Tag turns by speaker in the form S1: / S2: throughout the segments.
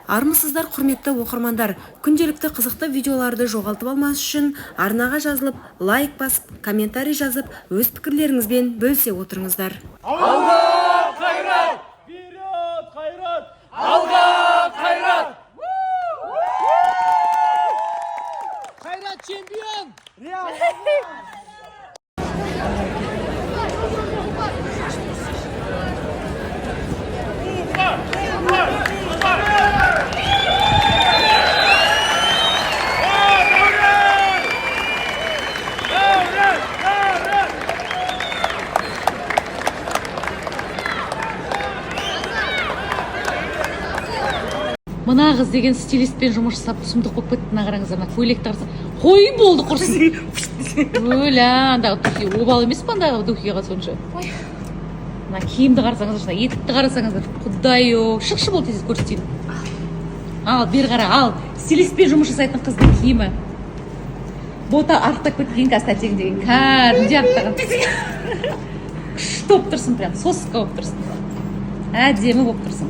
S1: Армысыздар, құрметті оқырмандар! Күнделікті қызықты видеоларды жоғалтып алмас үшін арнаға жазылып, лайк басып, комментарий жазып, өз пікірлеріңізбен бөлісе отырыңыздар.
S2: Алға, Қайрат! Вперед, Қайрат! Алға, Қайрат! Қайрат чемпион!
S3: Мына қыз деген стилистпен жұмыс жасап, сұмдық болып кетті. Мына қараңыздар, мына көйлекті қараса, қой, болды, құрсын. Өлә, андағы духи обал емес па, андағы духиға сонша? Мына киімді қарасаңыздар, мына етікті қарасаңыздар, құдай ау! Шықшы, бол, тез көрсетейін. Ал бері қара, ал стилистпен жұмыс жасайтын қыздың киімі. Бота арықтап кеткен қазір, тәтең деген кәдімгідей арықтаған. Күшті болып тұрсың, прям соска болып тұрсың, әдемі болып тұрсың.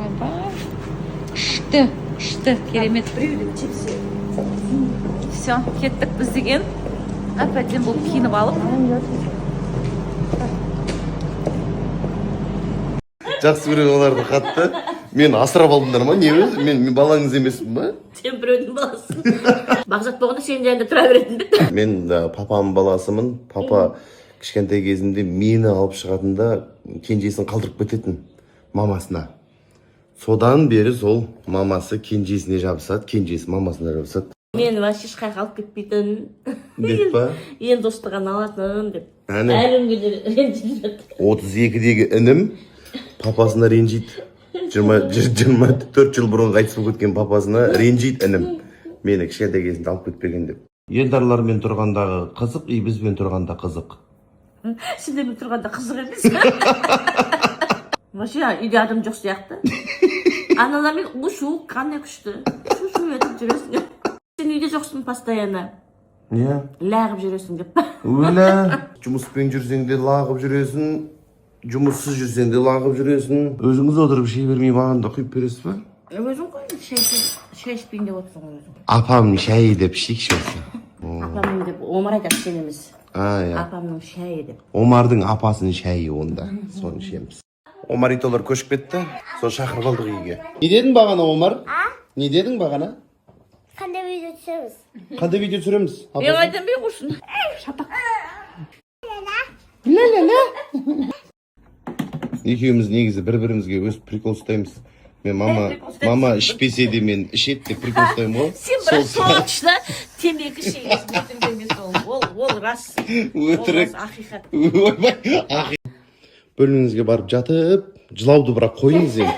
S3: Ойбай, күшті, күшті, керемет. Все, кеттік біз деген, әп әдемі болып киініп алып.
S4: Жақсы көремін оларды қатты. Мен асырап алдыңдар ма, не өзі? Мен балаңыз емеспін ба?
S5: Сен біреудің баласысың. Бағзат болғанда сенің жанында тұра беретін бе?
S4: Мен да, папамның баласымын. Папа кішкентай кезімде мені алып шығатын да, кенжесін қалдырып кететін мамасына. Содан бері сол мамасы кенжесіне жабысады, кенжесі мамасына жабысады.
S5: Мені вообще ешқаяққа алып кетпейтін.
S4: Деп па?
S5: Ең достығын алатын деп.
S4: Әне.
S5: Әлі күнге дейін ренжіп жатыр.
S4: 32-дегі інім папасына ренжиді. 24 жыл бұрын қайтыс болып кеткен папасына ренжиді інім. Мені кішкентай кезімде алып кетпеген деп. Елдарлармен тұрғандағы қызық и бізбен тұрғанда қызық.
S5: Сендермен тұрғанда қызық емес. Вообще үйде адам жоқ сияқты. Аналармен у шу қандай күшті. Шу шу етіп жүресің. Сен үйде жоқсың постоянно.
S4: Иә.
S5: Лағып жүресің деп.
S4: Өлә. Жұмыспен жүрсең де лағып жүресің, жұмыссыз жүрсең де лағып жүресің. Өзіңіз отырып іше бермей, маған да құйып бересіз ба?
S5: Өзің ғой шай шай ішпейін деп отырсың ғой өзің.
S4: Апам шайы деп ішейікші осы.
S5: Апамның деп Омар айтады, сен емес.
S4: А, иә.
S5: Апамның шайы деп.
S4: Омардың апасының шайы онда. Соны ішеміз. Омаритолар көшіп кетті. Соны шақырып алдық үйге. Не дедің бағана, Омар? Не дедің бағана?
S6: Қандай видео түсеміз?
S4: Қандай видео түсіреміз?
S5: Мен айтамын бе, құрсын.
S4: Екеуміз негізі бір бірімізге өстіп прикол ұстаймыз. Мен мама мама ішпесе де, мен ішеді деп прикол ұстаймын ғой.
S5: Сен бірақ точно темекі шегесің, өтірік емес ол. Ол рас. Ол
S4: Өтірік.
S5: рас, ақиқат.
S4: Ойбай. Бөлмеңізге барып жатып, жылауды бірақ қойыңыз енді.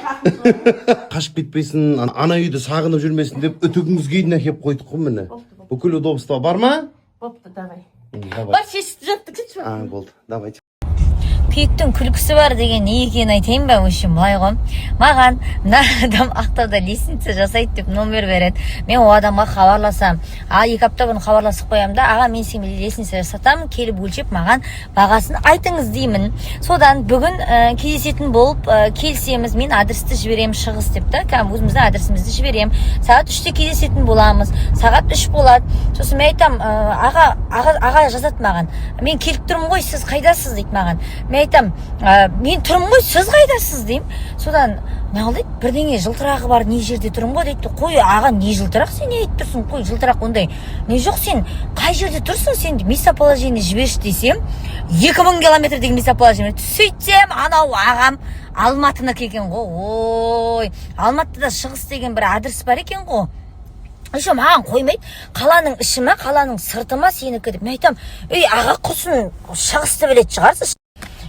S4: Қашып кетпесін, ана үйді сағынып жүрмесін деп үтігіңізге дейін әкеліп қойдық қой, міне. Бүкіл удобство бар ма?
S5: Бопты, давай.
S4: Давай.
S5: Бар, шешіп жатты, кетші.
S4: А, болды. Давайте.
S7: Күйіктің күлкісі бар деген не екенін айтайын ба? В общем, былай ғой: маған мына адам Ақтауда лестница жасайды деп номер береді. Мен ол адамға хабарласамын. А 2 апта бұрын хабарласып қоямын да: «Аға, мен сізге лестница жасатамын, келіп өлшеп, маған бағасын айтыңыз», – деймін. Содан бүгін кездесетін болып, келісеміз. Мен адресті жіберемін, шығыс деп та, кәдімгі өзіміздің адресімізді жіберемін. Сағат 3-те кездесетін боламыз. Сағат 3 болады. Сосын мен айтамын: «Аға, аға, аға», – жазады маған: «Мен келіп тұрмын ғой, сіз қайдасыз?» – дейді маған. Мен айтамын: «Мен тұрмын ғой, сіз қайдасыз?» – деймін. Содан неғыл дейді, бірдеңе жылтырағы бар не жерде тұрмын ғой дейді. Қой, аға, не жылтырақ, сен не айтып тұрсың? Қой, жылтырақ ондай не жоқ, сен қай жерде тұрсың, сен местоположение жіберші десем, 2000 километр деген местоположение. Сөйтсем, анау ағам Алматынікі екен ғой. Ой, Алматыда шығыс деген бір адрес бар екен ғой. Еще маған қоймайды: «Қаланың іші ма, қаланың сырты ма сенікі?» – деп. Мен айтамын: «Ей, аға, құрсын, шығысты білетін шығарсыз».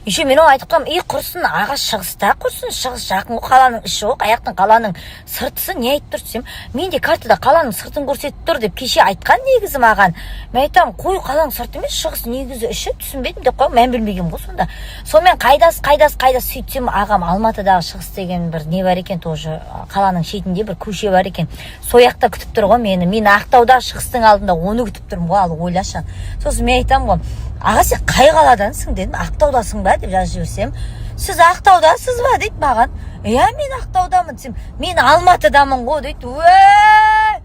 S7: Еще мен оған айтып қоямын: «Ей, құрсын, аға, шығыста, құрсын, шығыс жақын ғой, қаланың іші ғой, қаяқтың қаланың сыртысы, не айтып тұрсың?» – десем, «Менде картада қаланың сыртын көрсетіп тұр» деп кеше айтқан негізі маған. Мен айтамын: «Қой, қаланың сырты емес, шығыс негізі іші, түсінбедім», – деп қоямын. Мен білмегенмін ғой сонда. Сонымен: «Қайдасыз, қайдасыз, қайдасыз?» Сөйтсем, ағам Алматыдағы шығыс деген бір не бар екен, тоже қаланың шетінде бір көше бар екен, сол жақта күтіп тұр ғой мені. Мен Ақтауда шығыстың алдында оны күтіп тұрмын ғой, ал ойлашы. Сосын мен айтамын ғой: «Аға, сен қай қаладансың?» – дедім. «Ақтаудасың ба?» – деп жазып жіберсем Сіз Ақтаудасыз ба дейді маған. Иә, мен Ақтаудамын десем, мен Алматыдамын ғой дейді. Уә,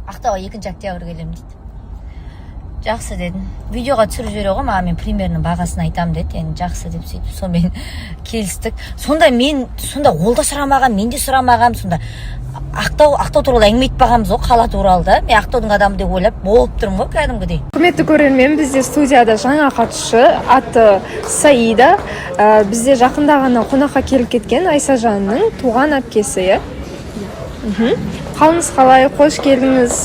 S7: Ақтауға 2 октябрь келемін дейді. Жақсы дедім. Видеоға түсіріп жібере ғой маған, мен примерно бағасын айтамын деді. Енді жақсы деп, сөйтіп сонымен келістік. Сонда мен, сонда ол да сұрамаған, мен де сұрамағанмын. Сонда Ақтау туралы әңгіме айтпағанбыз ғой, қала туралы да. Мен Ақтаудың адамы деп ойлап болып тұрмын ғой кәдімгідей.
S8: Құрметті көрермен, бізде студияда жаңа қатысушы, аты Саида. Бізде жақында ғана қонаққа келіп кеткен Айсажанның туған әпкесі, иә. Қалыңыз қалай? Қош келдіңіз.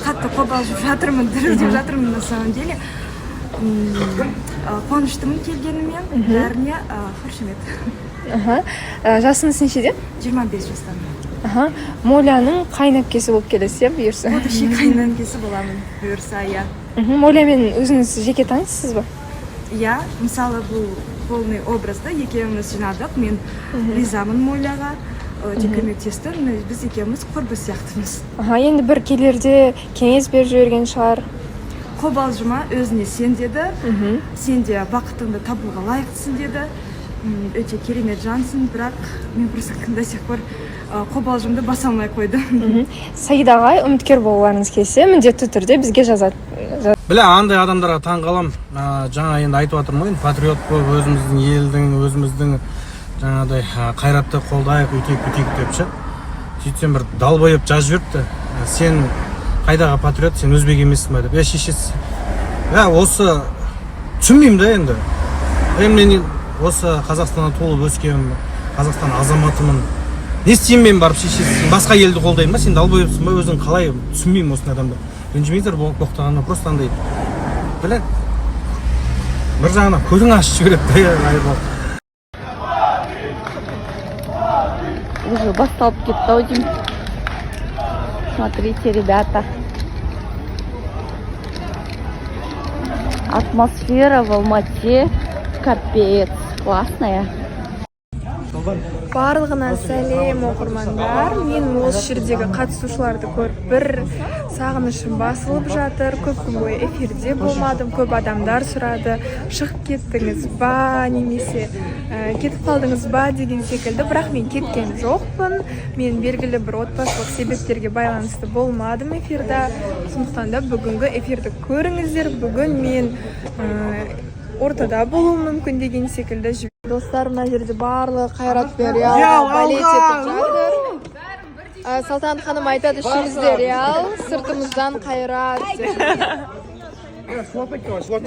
S1: Қатты қобалжып жатырмын, дірілдеп жатырмын на самом деле. Қуаныштымын келгеніме, бәріне қошемет.
S8: Аха. Жасыңыз нешеде?
S1: 25 жастамын.
S8: Аха. Моляның қайын әпкесі болып келесіз, иә, бұйырса?
S1: Будущий қайын боламын, бұйырса, иә.
S8: Молямен өзіңіз жеке таныссыз ба?
S1: Иә, мысалы, бұл полный образды екеуміз жинадық. Мен ризамын Моляға, өте көмектесті. Міне, біз екеуміз құрбы сияқтымыз.
S8: Аха, енді бір келерде кеңес беріп жіберген шығар.
S1: Қобалжыма, өзіне сен деді. Сен де бақытыңды табуға лайықтысың деді. Өте керемет жансың, бірақ мен просто до сих пор қобалжымды баса алмай қойдым.
S8: Саидаға үміткер болғыларыңыз келсе, міндетті түрде бізге жазады.
S9: Біле, андай адамдарға таң қалам. Жаңа енді айтып жатырмын ғой, енді патриот болып, өзіміздің елдің, өзіміздің жаңағыдай Қайратты қолдайық, өйтейік, бүйтейік деп ше. Сөйтсем, бір долбоеб жазып жіберіпті: «Сен қайдағы патриот, сен өзбек емессің ба?» – деп. Е, шешесі, ә, осы түсінбеймін да енді. Е, мен осы Қазақстанда туылып өскенмін, Қазақстан азаматымын. Не істеймін мен барып, шешесі, басқа елді қолдаймын ба? Сен долбоебсың ба өзің, қалай? Түсінбеймін осындай адамды. Ренжімеңіздер боқтағанына, просто андай, бля, бір жағынан көзің ашып жібереді да, айырбал.
S5: Уже басталып кетті ау деймін. Смотрите, ребята. Атмосфера в Алмате капец классная.
S8: Барлығына сәлем, оқырмандар! Мен осы жердегі қатысушыларды көріп, бір сағынышым басылып жатыр. Көп күн бойы эфирде болмадым. Көп адамдар сұрады, шығып кеттіңіз ба немесе кетіп қалдыңыз ба деген секілді. Бірақ мен кеткен жоқпын. Мен белгілі бір отбасылық себептерге байланысты болмадым эфирда. Сондықтан да бүгінгі эфирді көріңіздер. Бүгін мен ортада болуым мүмкін деген секілді. Достар, мына жерде барлығы Қайрат пен Реалға болеть етіп жатыр. Салтанат ханым айтады: ішімізде Реал, сыртымыздан Қайрат деп.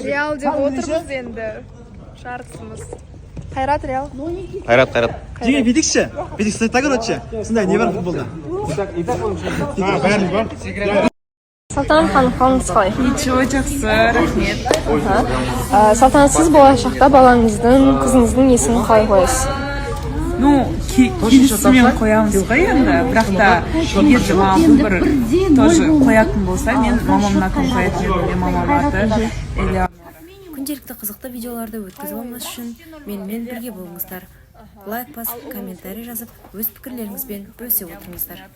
S8: Реал деп отырмыз енді, жартысымыз Қайрат, Реал.
S4: Қайрат, Қайрат.
S2: Жеге, бүйтейікші, бүйтейік та, короче, сондай не бар футболда?
S8: Салтанат ханым, қалыңыз қалай?
S10: Ничего, жақсы, рахмет.
S8: Салтанат, сіз болашақта балаңыздың, қызыңыздың есімін қалай қоясыз?
S10: Ну, келісіммен қоямыз ғой енді, бірақ та егер де маған выбор тоже қоятын болса, мен мамамның атын қоятын едім. Менің мамамның аты Элеонора.
S1: Күнделікті қызықты видеоларды өткізіп алмас үшін менімен бірге болыңыздар. Лайк басып, комментарий жазып, өз пікірлеріңізбен бөлісе отырыңыздар.